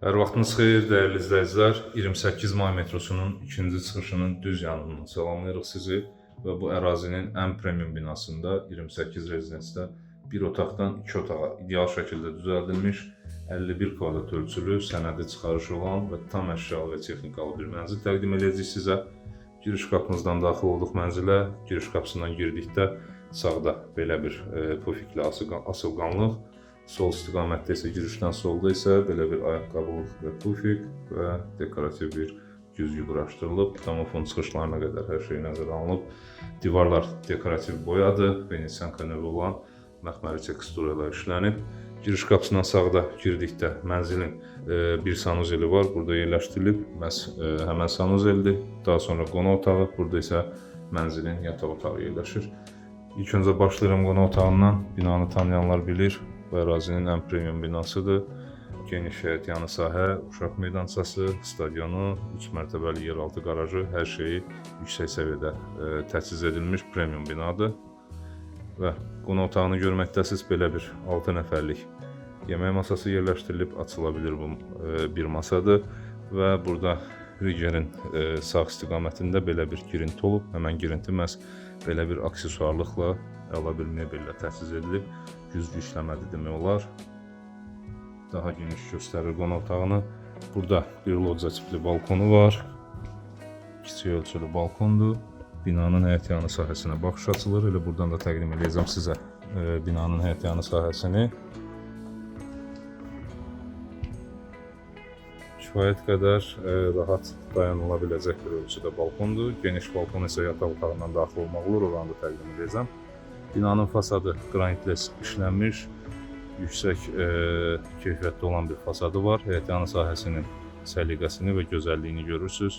Hər vaxtınız xeyir, dəyərli izləyicilər. 28 may metrosunun ikinci çıxışının düz yanından salamlayırıq sizi və bu ərazinin ən premium binasında 28 rezidansda bir otaqdan iki otağa ideal şəkildə düzəldilmiş 51 kvadrat ölçülü, sənədi çıxarış olan və tam əşyalı və texnikalı bir mənzil təqdim edəcəyik sizə. Giriş qapımızdan daxil olduq mənzilə. Giriş qapısından girdikdə sağda belə bir pufikli asılqanlıq, sol istiqamətdə isə girişdən solda isə belə bir ayaqqabılıq və pufik və dekorativ bir güzgü quraşdırılıb. Domofon çıxışlarına qədər hər şey nəzərə alınıb. Divarlar dekorativ boyadır, Venesiyanka növü olan məxməri tekstura ilə işlənib. Giriş qapısından sağda girdikdə mənzilin bir sanuzeli var, burada yerləşdirilib. Məhz həmən sanuzeldir. Daha sonra qonaq otağı, burada isə mənzilin yataq otağı yerləşir. İlk öncə başlayıram qonaq otağından. Binanı tanıyanlar bilir. Bu ərazinin ən premium binasıdır. Geniş həyət yanı sahə, uşaq meydançası, stadionu, 3 mərtəbəli yeraltı qarajı, hər şeyi yüksək səviyyədə təchiz edilmiş premium binadır. Və qonaq otağını görməkdəsiniz. Belə bir 6 nəfərlik yemək masası yerləşdirilib, açıla bilir bu bir masadır və burada Rigerin sağ istiqamətində belə bir girinti olub. Həmən girinti məhz belə bir aksesuarlıqla, əla bir mebellə təchiz edilib. Güzgü işləmədir demək olar. Daha geniş göstərir qonaq otağını. Burada bir lodca tipli balkonu var. Kiçik ölçülü balkondur. Binanın həyət yanı sahəsinə baxış açılır. Elə buradan da təqdim edəcəm sizə binanın həyət yanı sahəsini. Kifayət qədər rahat dayanıla biləcək bir ölçüdə balkondur. Geniş balkon isə yataq otağından daxil olmaq olur. Oranı da təqdim edəcəm. Binanın fasadı qranitlə işlənmiş, yüksək keyfiyyətli olan bir fasadı var. Həyət yanı sahəsinin səliqəsini və gözəlliyini görürsüz.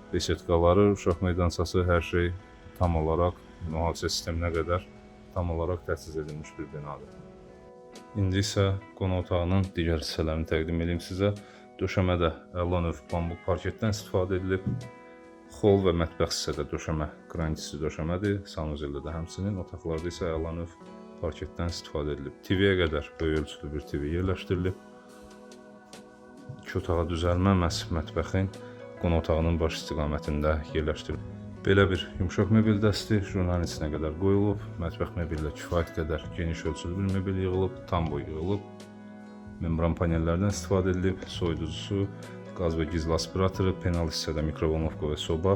Besetkaları, uşaq meydançası, hər şey tam olaraq mühafizə sisteminə qədər tam olaraq təchiz edilmiş bir binadır. İndi isə qonaq otağının digər hissələrini təqdim edeyim sizə. Döşəmədə əla növ pambıq parketdən istifadə edilib. Xol və mətbəx hissədə döşəmə qranitli döşəmədir. Sanuzeldə də həmçinin, otaqlarda isə əla növ parketdən istifadə edilib. TV-yə qədər böyük ölçülü bir TV yerləşdirilib. İki otağa düzəlmə məhz mətbəxin qonaq otağının baş istiqamətində yerləşdirilib. Belə bir yumşaq mebel dəsti jurnalın içinə qədər qoyulub. Mətbəx mebellə kifayət qədər geniş ölçülü bir mebel yığılıb, tam boy yığılıb. Membran panellərdən istifadə edilib, soyuducusu, qaz və gizli aspiratoru, penal hissədə mikrovolnovka və soba,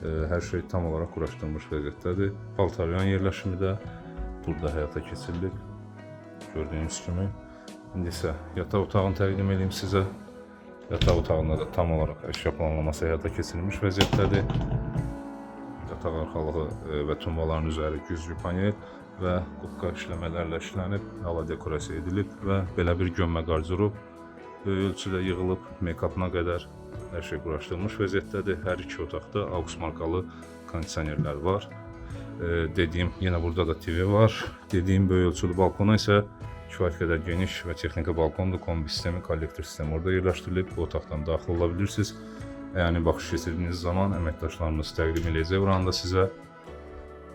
hər şey tam olaraq quraşdırılmış vəziyyətdədir. Paltaryan yerləşimi də burada həyata keçirilib. Gördüyünüz kimi. İndi isə yataq otağını təqdim edeyim sizə. Yataq otağında da tam olaraq əşya planlaması həyata keçirilmiş vəziyyətdədir. Yataq arxalığı və tumbaların üzəri güzgü panel və qupqa işləmələrlə işlənib, əla dekorasiya edilib və belə bir gömmə qardırob böyük ölçüdə yığılıb, make-upına qədər hər şey quraşdırılmış vəziyyətdədir. Hər iki otaqda AUX markalı kondisionerlər var. Dediyim, yenə burada da TV var. Dediyim böyük ölçülü balkona isə kifayət qədər geniş və texniki balkondur. Kombi sistemi, kollektor sistemi orada yerləşdirilib. Bu otaqdan daxil ola bilirsiniz. Yəni baxış keçirdiyiniz zaman əməkdaşlarımız təqdim eləyəcək oranı da sizə.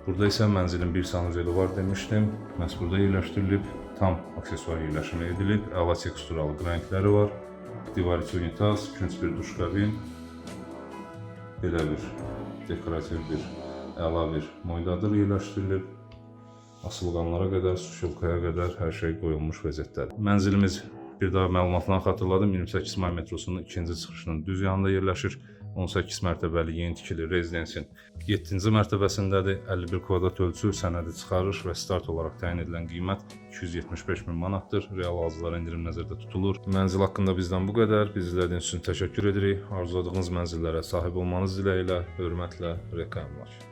Burada isə mənzilin bir sanuzeli var demişdim. Məhz burada yerləşdirilib. Tam aksesuar yerləşimi edilib. Əla teksturalı qranitləri var. Divar içi unitaz, künc bir duş kabin. Belə bir dekorativ bir əla bir moydadır yerləşdirilib. Asılqanlara qədər, suşulkaya qədər hər şey qoyulmuş vəziyyətdədir. Mənzilimiz bir daha məlumatlarını xatırladım. 28 may metrosunun ikinci çıxışının düz yanında yerləşir. 18 mərtəbəli yeni tikili rezidensin 7-ci mərtəbəsindədir. 51 kvadrat ölçü, sənədi çıxarış və start olaraq təyin edilən qiymət 275 min manatdır. Real alıcılara endirim nəzərdə tutulur. Mənzil haqqında bizdən bu qədər. Bizi izlədiyiniz üçün təşəkkür edirik. Arzuladığınız mənzillərə sahib olmanız diləyi ilə, hörmətlə, RK Əmlak.